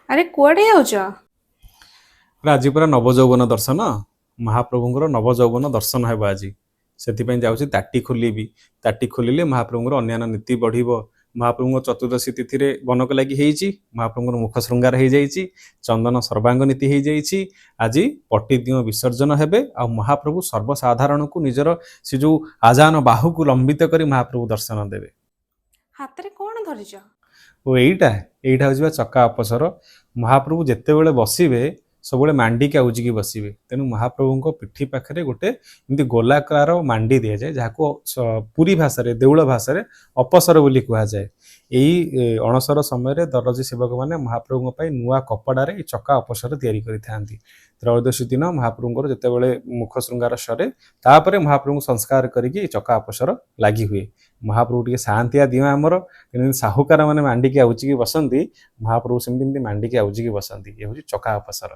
ଆରେ, କୁଆଡ଼େ ଯାଉଛ? ଆଜି ପୁରା ନବଯୌବନ ଦର୍ଶନ, ମହାପ୍ରଭୁଙ୍କର ନବଯୌବନ ଦର୍ଶନ ହେବ ଆଜି। ସେଥିପାଇଁ ଯାଉଛି ତାଟି ଖୋଲିବି। ତାଟି ଖୋଲିଲେ ମହାପ୍ରଭୁଙ୍କର ଅନ୍ୟାନ୍ୟ ନୀତି ବଢ଼ିବ। ମହାପ୍ରଭୁଙ୍କ ଚତୁର୍ଦ୍ଦଶୀ ତିଥିରେ ବନକ ଲାଗି ହେଇଛି, ମହାପ୍ରଭୁଙ୍କର ମୁଖ ଶୃଙ୍ଗାର ହେଇଯାଇଛି, ଚନ୍ଦନ ସର୍ବାଙ୍ଗ ନୀତି ହେଇଯାଇଛି। ଆଜି ପଟିଦିଅଁ ବିସର୍ଜନ ହେବେ ଆଉ ମହାପ୍ରଭୁ ସର୍ବସାଧାରଣକୁ ନିଜର ସେ ଯୋଉ ଆଜାନ ବାହୁକୁ ଲମ୍ବିତ କରି ମହାପ୍ରଭୁ ଦର୍ଶନ ଦେବେ। ହାତରେ କ'ଣ ଧରିଛ? ଓ, ଏଇଟା ହେଉଛି ବା ଚକା ଅପସର। ମହାପ୍ରଭୁ ଯେତେବେଳେ ବସିବେ, ସବୁବେଳେ ମାଣ୍ଡିକି ଆଉଜିକି ବସିବେ। ତେଣୁ ମହାପ୍ରଭୁଙ୍କ ପିଠି ପାଖରେ ଗୋଟେ ଏମିତି ଗୋଲାକାର ମାଣ୍ଡି ଦିଆଯାଏ, ଯାହାକୁ ପୁରୀ ଭାଷାରେ, ଦେଉଳ ଭାଷାରେ ଅପସର ବୋଲି କୁହାଯାଏ। ଏଇ ଅଣସର ସମୟରେ ଦରଜୀ ସେବକମାନେ ମହାପ୍ରଭୁଙ୍କ ପାଇଁ ନୂଆ କପଡ଼ାରେ ଏଇ ଚକା ଅପସର ତିଆରି କରିଥାନ୍ତି। ତ୍ରୟୋଦଶୀ ଦିନ ମହାପ୍ରଭୁଙ୍କର ଯେତେବେଳେ ମୁଖ ଶୃଙ୍ଗାର ସରେ, ତାପରେ ମହାପ୍ରଭୁଙ୍କୁ ସଂସ୍କାର କରିକି ଏଇ ଚକା ଅପସର ଲାଗି ହୁଏ। ମହାପ୍ରଭୁ ଟିକେ ସାଆନ୍ତିଆ ଦିଅଁ ଆମର, ତେଣୁ ସାହୁକାର ମାନେ ମାଣ୍ଡିକି ଆଉଜିକି ବସନ୍ତି, ମହାପ୍ରଭୁ ସେମିତି ଏମିତି ମାଣ୍ଡିକି ଆଉଜିକି ବସନ୍ତି। ଇଏ ହେଉଛି ଚକା ଅପସର।